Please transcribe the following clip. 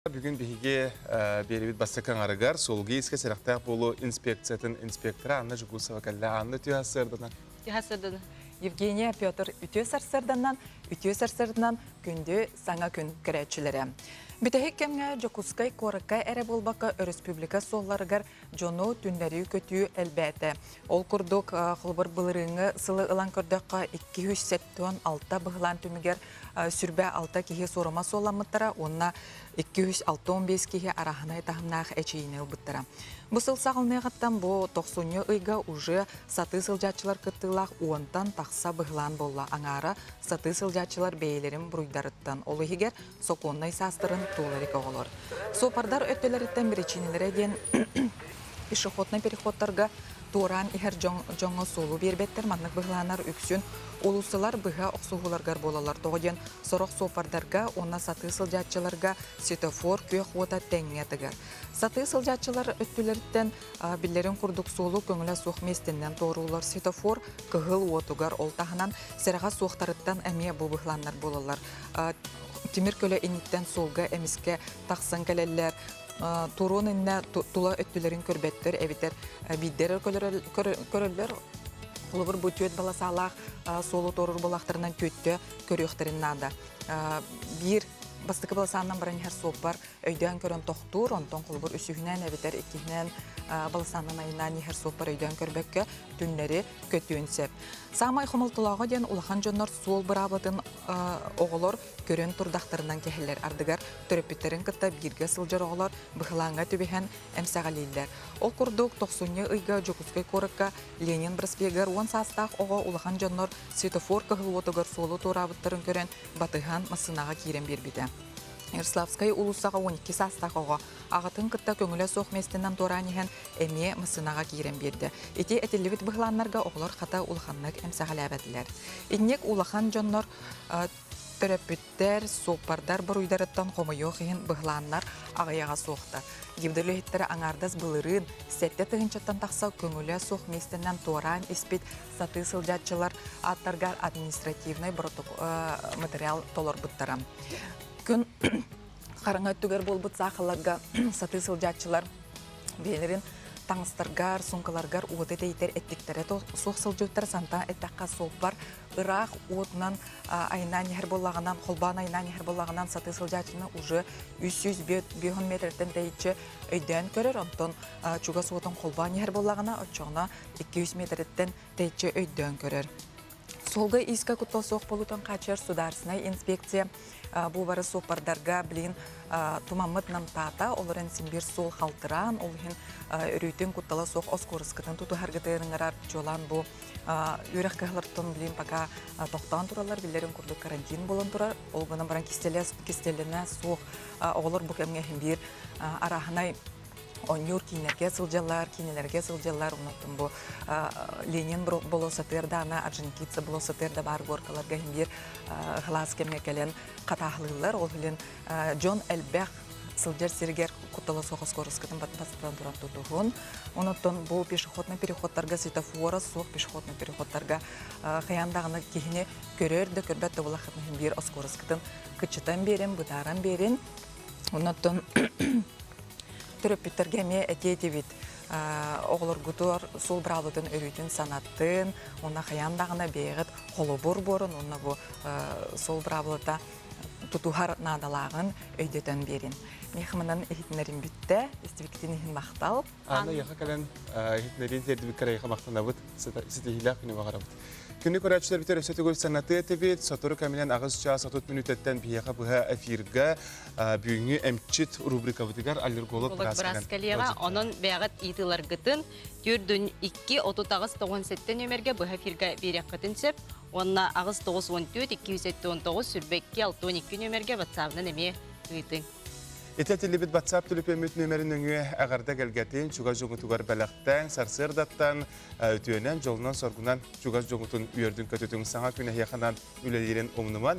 Бүгүн биһиги биэрибит бастакы аҥарыгар суолга иискэ сэрэхтээх буолуу инспекциятын инспектора Анна Жугусова кэллэ. Анна үтүө сарсыарданан. Үтүө сарсыарданан. Евгения Петр үтүө сарсыарданан, үтүө сарсыарданан күндү саҥа күн көрөөччүлэрэ. Бүтэһик кэмҥэ Дьокуускай куоракка эрэ буолбакка өрөспүүбүлүкэ суолларыгар дьону түннэрии көтүү элбээтэ. Ол курдук, холобур былырыыҥҥы сылы ылан көрдөххө, 276 быһылаан түмүгэр сүрбэ алта киһи суорума суолламмыттара уонна 265 киһи арааһынай таһымнаах эчийиини ылбыттара. Бу сыл саҕаланыаҕыттан бу тохсунньу ыйга уже сатыы сылдьааччылар кыттыылаах уонтан тахса быһылаан буолла. Аҥаара сатыы сылдьааччылар бэйэлэрин буруйдарыттан, ол иһигэр сокуоннай саастарын туола илик оҕолор. Суоппардар өттүлэриттэн биричиинэлэрэ диэн пешеходнай переходтарга туораан иһэр дьоҥҥо суолу биэрбэттэр. Маннык быһылааннар үксүн уулуссалар быһа охсуһууларгар буолаллар. Тоҕо диэн сорох суоппардарга уонна сатыы сылдьааччыларга светофор күөх уота тэҥҥэ тыгар. Сатыы сылдьааччылар өттүлэриттэн биллэрин курдук суолу көҥүлэ суох миэстэннэн туоруулар. Светофор кыһыл уотугар ол таһынан сэрэҕэ суохтарыттан эмиэ бу быһылааннар буолаллар. Тимир көлө инниттэн суолга эмискэ тахсан кэлэллэр. Туруон иннэ тула өттүлэрин көрбөттөр эбэтэр биирдэр көрөллөр. Холобур, бу түөт баласаалаах суолу туоруур буоллахтарынан түөттө көрүөхтэрин наада. Биир бастакы баласаанынан баран иһэр суоппар өйдөөн көрөн тохтуур, онтон холобур үсүһүнэн эбэтэр иккиһинэн баласаанынан айаннаан иһэр суоппар өйдөөн көрбөккө түннэри көтүөн сөп. Саамай хомолтолооҕо диэн улахан дьоннор суол быраабатын оҕолор көрөн турдахтарынан кэһэллэр. Ардыгар төрөппүттэрин кытта бииргэ сылдьар оҕолор быһылааҥҥа түбэһэн эмсэҕэлииллэр. Ол курдук, тохсунньу ыйга Дьокуускай куоракка Ленин проспегар 10 саастаах оҕо улахан дьоннор светофор кыһыл уотугар суолу туораабыттарын көрөн батыһан массыынаҕа киирэн биэрбитэ. Ярославскай уулуссаҕа 12 саастаах оҕо аҕатын кытта көҥүлэ суох миэстэнэн туораан иһэн эмиэ массыынаҕа киирэн биэрдэ. Ити этиллибит быһылааннарга оҕолор хата улаханнык эмсэҕэлээбэтилэр. Инник улахан дьоннор төрөппүттэр, суоппардар буруйдарыттан хомойуох иһин быһылааннар аҕыйаҕа суохтар. ГИБД үлэһиттэрэ аҥаардас былырыын 7 тыһыынчаттан тахса көҥүлэ суох миэстэнэн туораан испит сатыы сылдьааччылар ааттарыгар административнай материал толорбуттара. Күн хараҥа өттүгэр буолбут саахалларга сатыы сылдьааччылар бэйэлэрин таҥастаргар, суумкаларгар уоту тэйитэр эттиктэрэ суох сылдьыбыттар. Сантан эттэххэ суоппар ыраах уотунан айнаан иһэр буоллаҕынан, холбоон айнаан иһэр буоллаҕынан сатыы сылдьааччыны уже 350 метртэн тэйиччи өйдөөн көрөр, онтон чугас уотун холбоон иһэр буоллаҕына, оччоҕуна 200 метртэн тэйиччи өйдөөн көрөр. Суолга-иискэ куттал суох буолуутун хааччыйар судаарыстыбаннай инспекция бу бары суоппардарга билигин тумаммыт намтаата, ол эрэн син биир суол халтыраан, ол иһин өрүүтүн куттала суох оскуорускатын тутуһаргытыгар ыҥырар, чуолаан бу үөрэх кыһаларыттан билигин пока тохтоон тураллар, биллэрин курдук карантин буолан турар, ол гынан баран кистэлэнэ суох оҕолор бу кэмҥэ иһин биир арааһынай оонньуур кииннэргэ сылдьаллар, киинэлэргэ сылдьаллар, оннуттан бу Ленин болуоссатыгар даана, Орджоникидзе болуоссатыгар да баар горкаларга иһин биир ыһылаас кэмҥэ кэлэн хатааһылыыллар. Ол иһин дьон элбэх сылдьар сиригэр куттала суох оскуорускатын бастатан туран тутуһун. Онуттан бу пешеходный переходтарга светофора суох пешеходный переходтарга хайаан даҕаны киһини көрөр да көрбөт да буолаххытына иһин биир оскуорускатын кыччатан биэрин, бытааран биэрин. Онуттан төрөппүттэргэ эмиэ этиэ этибит оҕолоргутугар суол быраабылатын өрүүтүн санаттын, уонна хайаан даҕаны бэйэҕит холобур буорун уонна бу суол быраабылата тутуһар наадалааҕын өйдөтөн биэрин. Миэхэ манан иһитиннэрим бүттэ. Истибиккитин иһин махтал. Аана эйиэхэ кэлэн иһитиннэриин тиэрдибиккэр эйиэхэ махтанабыт. Ситиһиилээх күнү баҕарабыт. Күнү көрөөччүлэрбитигэр өссө төгүл санатыа этибит. Сотору кэминэн аҕыс чаас 30 мүнүүтэттэн биһиэхэ быһа эфиргэ бүгүҥҥү эмчит рубрикабытыгар аллерголог быраас кэлиэҕэ. Онон бэйэҕит ыйытыыларгытын төрдүн 2 38 97 нүөмэргэ быһа эфиргэ биэриэххитин сөп. Уонна 8 914 279 22 62 нүөмэргэ ватсабынан эмиэ ыытыҥ. Ити этиллибит WhatsApp түлүпүөммүт нүөмэрин нөҥүө эҕэрдэ кэлгэтин чугас дьоҥутугар бэлэхтээн сарсыардаттан үтүөнэн, дьолунан-соргунан чугас дьоҥутун үөрдүн-көтүтүҥ саҥа күн эһиэхэ анаан үлэлиирин умнуман.